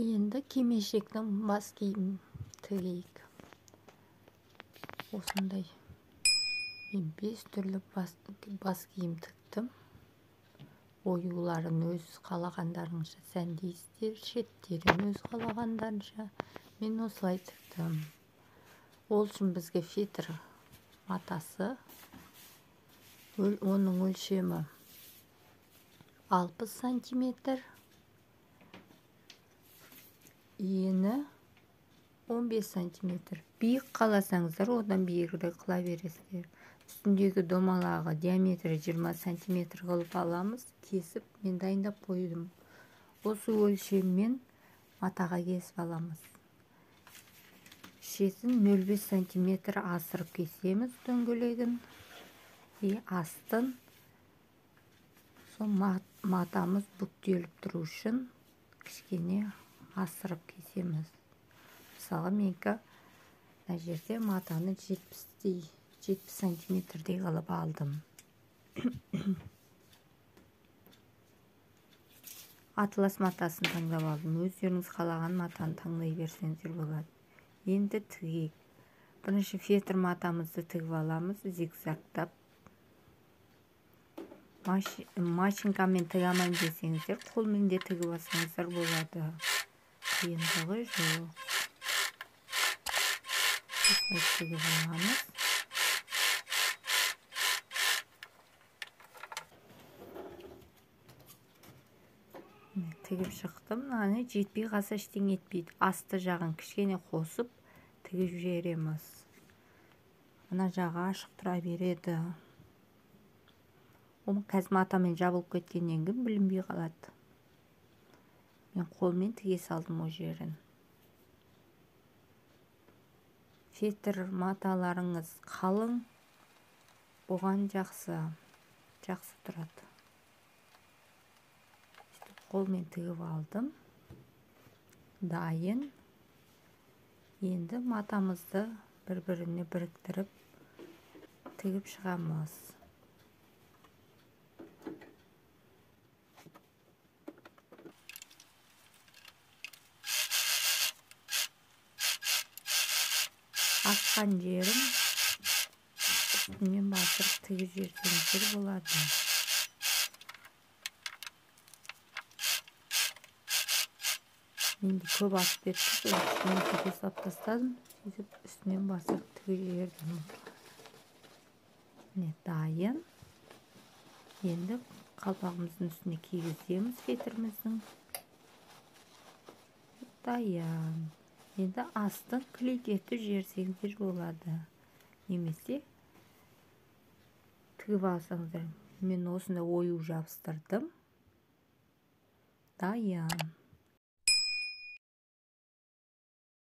Енді кимешектің бас киімін тігейік. Осындай мен 5 түрлі бас киім тіктім. Оюларын өз қалағандарыңша сәндейсіздер, шеттерін өз қалағандарынша. Мен осылай тіктім. Ол үшін бізге фетр матасы, оның өлшемі 60 сантиметр, ені 15 сантиметр. Биік қаласаңыздар, одан биігірек қыла бересіздер. Үстіндегі домалағы диаметрі 20 сантиметр қылып аламыз, кесіп мен дайындап қойдым. Осы өлшеммен матаға кесіп аламыз. Шетін 0,5 сантиметр асырып кесеміз дөңгелегін. И астын сол матамыз бүктеліп тұру үшін кішкене асырып кесеміз. Мысалы, менікі мына жерде матаны 70 сантиметрдей қылып алдым. Атлас матасын таңдап алдым. Өздеріңіз қалаған матаны таңдай берсеңіздер болады. Енді тігейік. Бірінші фетр матамызды тігіп аламыз, зигзагтап. Машинкамен тіге алмаймын десеңіздер, қолмен де тігіп алсаңыздар болады. Қиындығы жоқ. Осылай тігіп аламыз. Міне, тігіп шықтым. Мынаны жетпей қалса ештеңе етпейді. Асты жағын кішкене қосып тігіп жібереміз. Мына жағы ашық тұра береді. Ол қазір матамен жабылып кеткеннен кейін білінбей қалады. Мен қолмен тіге салдым ол жерін. Фетр маталарыңыз қалың, бұған жақсы тұрады. Сөйтіп қолмен тігіп алдым. Дайын. Енді матамызды бір-біріне біріктіріп тігіп шығамыз. Асқан жерім үстінен басырып тігіп жіберсеңіздер болады. Менде көп асып кетті, сол үстінен тіге салып тастадым, сөйтіп үстінен басырып тігіп жібердім. Міне, дайын. Енді қалпағымыздың үстіне кигіземіз фетріміздің. Дайын. Енді астын клейт етіп жіберсеңіздер болады. Немесе тігіп алсаңыздар. Мен осындай ою жабыстырдым. Дайын.